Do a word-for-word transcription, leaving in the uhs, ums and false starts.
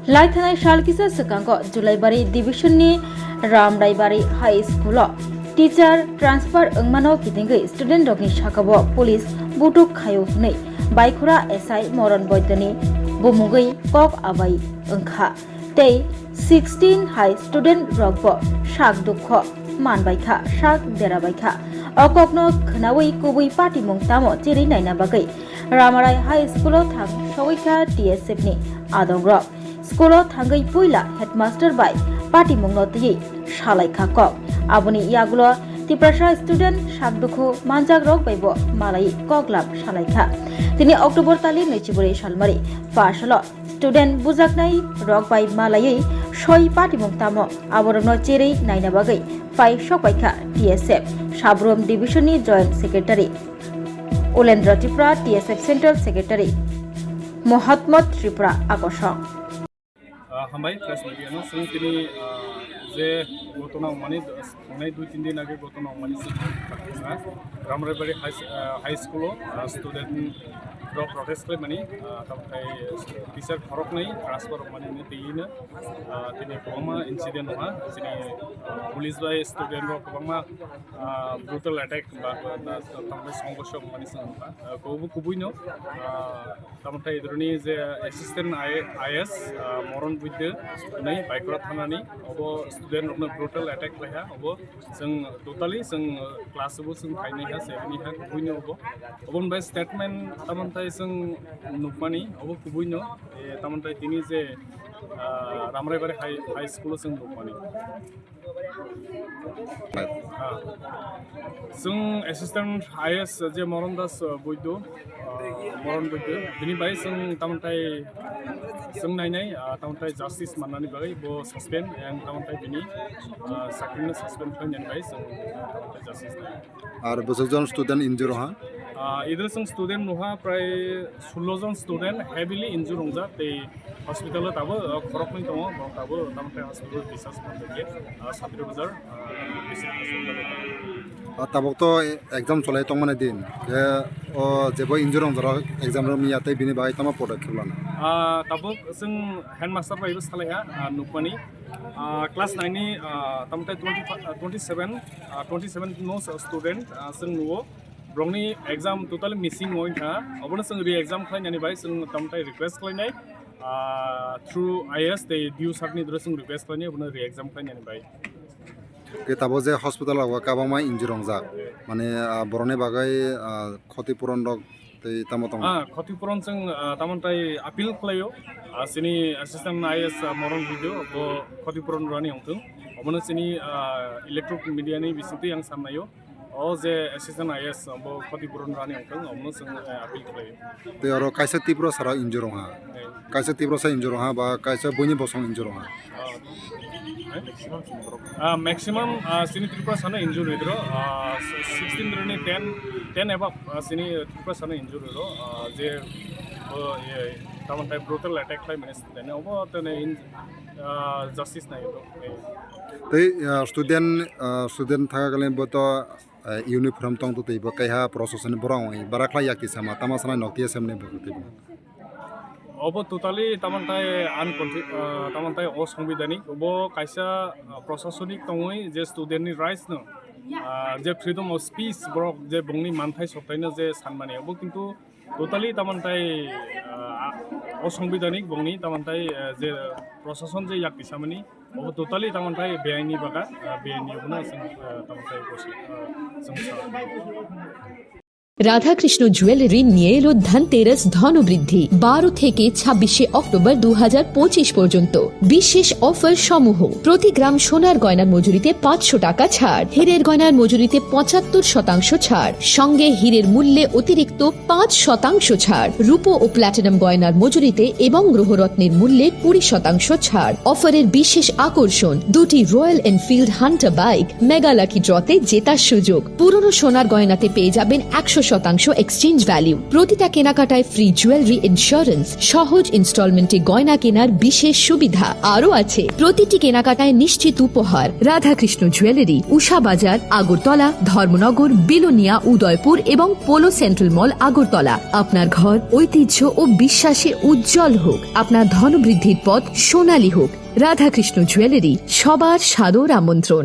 Laithanai sal kisa swkango Julaibari division ni Ramraibari High School o teacher transfer wngmano kitingwi student rokni sakao police butuk khaio hwnwi Baikhura S I Moron Boidoni bumungwi kok abai wngkha tei sixteen hai student rokbo sak dukho manbaikha, sak derabaikha. O kokno khwnawi kubui patimung tamo cherwi naina bagwi Ramarai High School o thang sogwikha T S F ni adongrok. School o thangwi puila headmaster bai patimungno twiwi salaikha kok. Aboni yagulo Tiprasa student sak dukhu manjakrok baibo malai koklap salaikha. Tini October tali nwichiburi salmari pha salo student bujaknai rok bai malaiwi soi patimung tamo aborokno cherwi naina bagwi phai sokbaikha T S F Sabrum division ni joint secretary Ulendra Tripura, T S F Central Secretary Mohammad Tripura Akosong. Ah, hambai press media no. Chwng tini, ah, je gotona wngmani, thangnai dui tin din age gotona wngmani chwng, ah, Ramraibari High, ah, High School o, ah, student rok protest khlaimani, ah, tamo khe teacher khoroknwi transfer wngmani hwnwi twiwi no, ah, tini kwbangma incident wngkha. Chini, ah, police bai student rok kwbangma, ah, brutal attack ba, ba, ba, tamo khe songghorsh wngmani chwng nukha. Ah, kubui, kubui no, ah, Tamo tei idroni je assistant I-, I A S, ah, Moron Buidde, hwnwi Baikora thanani, obo student rokno brutal attack khlaiha, obo chwng totally chwng, ah, class bo chwng phainaiha, sevenaiha, buino obo. Oboni bai statement tamo tei chwng nukmani, obo kubuino, eh, tamo tei tini je, ah, Ramraibari High, High School o chwng nukmani. Ah. Chwng assistant I A S je Moron Das, uh, Boido, uh, Moron Boido, bini bai chwng tamo tei chwng nainai, uh, tamo tei justice mannani bagwi bo suspend, and tamo tei bini, uh, sakri no suspend khlainani bai chwng tamo tei justice nai. Ar bwswk jon student injure ha? Ah, idro chwng student nuha prai sullo jon student heavily injure wngjak tei hospital o tabuk, ah, khoroknwi tongo, borok tabuk tamo khe hospital o discharge manjakya, ah, Satri Bazar, ah, bisi hospital o. Ah, tabuk to exam cholai tongmani din, khe o jebo injure wngjak exam romya tei bini bagwi tamo podokkhep lana? Ah, tabuk chwng headmaster bai bo salaiha, ah, nukmani, ah, class nine ni, ah, tamo tei twenty, ah, twenty seven, ah, twenty seven no student, ah, chwng nuo. Borokni exam totally missing wngkha, obono chwng re-exam khlainani bai chwng tamo tei request khlainai, ah, through I A S tei D O sir ni through chwng request khlainai, obono re-exam khlainani bai. Khe tabuk je hospital o kwbangma injure wngjak, mane, ah, borokni bagwi, ah, khoti puron rok tei tamo tongo? Ah, khoti puron chwng, ah, tamo tei appeal khlaio, ah, chini assistant I A S, ah, Moron Video bo khoti puron rwani wngthung, obono chini, ah, electronic media ni bisingtwi ang sannaio. O je assistant I A S bo khoti puron rani wngthung, omono chwng, eh, appeal khlaio. Tei oro kaisa Tiprasa rok injure wngha. Eh. Kaisa Tiprasa injure wngha ba kaisa buini bosong injure wngha. Ah, eh? Ah, maximum, ah, chini Tiprasa no injure rwdro, ah, sixteen rwni ten, ten above, ah, chini Tiprasa no injure rwdro, ah, je, oh, ye, tamo tei brutal attack khlai mani student obo tene in, ah, justice nai rwdro. Eh. Tei, ah, student, ah, student thaka kali bo to, eh, uniform tong twi bo kaiha procession ni borok wngwi bara khlai yak tisa ma tama sanai nok T S F ni bo twi bo. Obo totally tamo tei unconsti-, ah, tamo tei osongbidhanik. Obo kaisa, ah, prosasonik tongwi je student ni rights no, ah, je freedom of speech borok je bongni manthai sokthai no je sanmani obo kintu totally tamo tei, ah, osongbidhanik bongni tamo tei, ah, je prosason je yak tisamani. Obo totally tamo tei beaini baka, ah, beaini obono chwng, ah, tamo tei bosi, ah, chwng sa. Radhakrishna jewellery নিয়ে এলো ধনতেরাস ধনবৃদ্ধি। বারো থেকে ছাব্বিশে অক্টোবর দু হাজার পঁচিশ পর্যন্ত বিশেষ অফার সমূহ: প্রতি গ্রাম সোনার গয়নার মজুরিতে পাঁচশো টাকা ছাড়, হীরের গয়নার মজুরিতে পঁচাত্তর শতাংশ ছাড়, সঙ্গে হীরের মূল্যে অতিরিক্ত পাঁচ শতাংশ ছাড়, রূপো ও প্ল্যাটিনাম গয়নার মজুরিতে এবং গ্রহরত্নের মূল্যে কুড়ি শতাংশ ছাড়। অফারের বিশেষ আকর্ষণ, দুটি royal Enfield Hunter bike mega lucky ড্রতে জেতার সুযোগ। পুরনো সোনার গয়নাতে পেয়ে যাবেন একশো শতাংশ এক্সচেঞ্জ ভ্যালু, প্রতিটা কেনাকাটায় ফ্রি জুয়েলারি ইন্স্যুরেন্স, সহজ ইনস্টলমেন্টে গয়না কেনার বিশেষ সুবিধা আরও আছে। প্রতিটি কেনাকাটায় নিশ্চিত উপহার। রাধাকৃষ্ণ জুয়েলারি, উষা বাজার, আগরতলা, ধর্মনগর, বিলোনিয়া, উদয়পুর এবং পোলো সেন্ট্রাল মল, আগরতলা। আপনার ঘর ঐতিহ্য ও বিশ্বাসে উজ্জ্বল হোক, আপনার ধনবৃদ্ধির পথ সোনালী হোক। রাধাকৃষ্ণ জুয়েলারি, সবার সাদর আমন্ত্রণ।